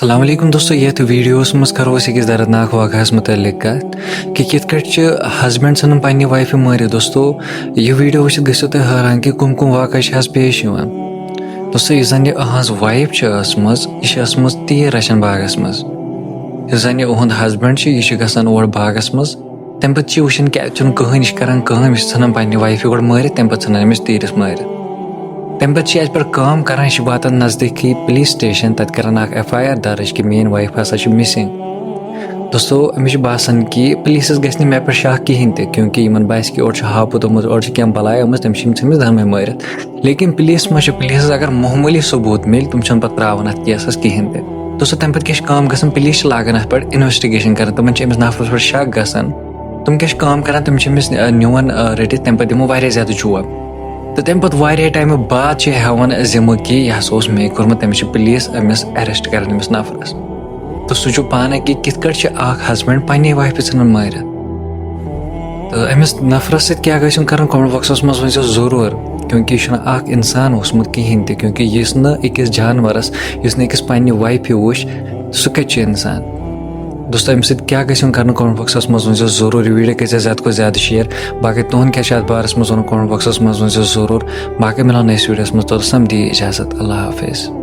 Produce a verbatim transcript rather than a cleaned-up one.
السلام علیکم دوستو، یتھ ویڈیوس منٛز کرو أسۍ أکِس دردناک واقعس متعلق کتھ کہ کِتھ کٲٹھۍ چھِ ہسبینڈ ژھٕنان پننہِ وایفہِ مٲرِتھ۔ دوستو، یہِ ویڈیو وٕچھِتھ گٔژھِو تُہۍ حٲران کہ کُم کُم واقعہٕ چھِ آز پیش یِوان۔ دوستو، یُس زن یہِ أہنٛز وایف چھِ ٲسمٕژ، یہِ چھِ ٲسمٕژ تیٖر رچھان باغس منٛز۔ یُس زن یہِ اُہُنٛد ہسبینڈ چھُ، یہِ چھُ گژھان اور باغس منٛز۔ تَمہِ پَتہٕ چھِ وٕچھان کہِ اَتہِ چھُنہٕ کٕہٕنۍ، یہِ چھِ کَران کٲم، یہِ چھِ ژھٕنان پنٛنہِ وایفہِ گۄڈٕ مٲرِتھ، تَمہِ پَتہٕ ژھٕنان أمِس تیٖرِس مٲرِتھ۔ تَمہِ پَتہٕ چھِ یہِ اَتہِ پٮ۪ٹھ کٲم کَران، یہِ چھِ واتان نزدیٖکٕے پُلیٖس سٹیشَن، تَتہِ کَران اَکھ ایف آی آر درٕج کہِ میٛٲنۍ وایف ہسا چھِ مِسِنٛگ۔ دوستو، أمِس چھُ باسان کہِ پُلیٖسَس گژھِ نہٕ مےٚ پٮ۪ٹھ شک کِہیٖنۍ تہِ، کیونکہِ یِمَن باسہِ کہِ اورٕ چھُ ہاپُت آمُت، اورٕ چھِ کینٛہہ بَلاے آمٕژ، تٔمۍ چھِ یِم ژھٕنمٕتۍ دۄنوَے مٲرِتھ۔ لیکن پُلیٖس ما چھُ، پُلیٖسَس اگر معموٗلی ثبوٗت مِلہِ، تِم چھِنہٕ پَتہٕ ترٛاوان اَتھ کیسَس کِہیٖنۍ تہِ۔ دوستو، تَمہِ پَتہٕ کیٛاہ چھِ کٲم گژھان؟ پُلیٖس چھِ لاگان اَتھ پٮ۪ٹھ اِنویسٹِگیشَن کَرٕنۍ، تِمَن چھِ أمِس نفرَس پٮ۪ٹھ شک گژھان۔ تِم کیٛاہ چھِ کٲم کَران؟ تِم چھِ أمِس، آ، نِوان، آ، رٔٹِتھ، تَمہِ پَتہٕ دِمو واریاہ زیادٕ چوب۔ تہٕ تَمہِ پَتہٕ واریاہ ٹایمہٕ بعد چھِ ہٮ۪وان ذِمہٕ کہِ یہِ ہسا اوس مے کوٚرمُت، تٔمِس چھِ پُلیٖس أمِس ایرٮ۪سٹ کَران، أمِس نفرَس۔ تہٕ سوٗنٛچِو پانَے کہِ کِتھ کٲٹھۍ چھِ اَکھ ہسبینڈ پنٛنی وایفہِ ژھٕنان مٲرِتھ۔ تہٕ أمِس نفرَس سۭتۍ کیٛاہ گژھِ یُن کَرُن، comment boxَس منٛز ؤنۍزیو ضروٗر، کیونکہ یہِ چھُنہٕ اَکھ اِنسان اوسمُت کِہیٖنۍ تہِ، کیونکہ یُس نہٕ أکِس جانوَرَس، یُس نہٕ أکِس پنٛنہِ وایفہِ وٕچھ، سُہ کَتہِ چھُ اِنسان؟ دوستو، أمِس سۭتۍ کیٛاہ گژھِ یُن کَرنہٕ، comment boxَس منٛز ؤنۍزیو ضروٗر۔ یہِ ویڈیو کٔرۍزیو زیادٕ کھۄتہٕ زیادٕ شیئر۔ باقٕے تُہُنٛد کیٛاہ چھُ اَتھ بارَس منٛز وَنُن، comment boxَس منٛز ؤنۍزیو ضروٗر۔ باقٕے مِلو نٔیِس ویڈیوَس منٛز، توٚتَس تام دِیِو اِجازت، اللہ حافظ۔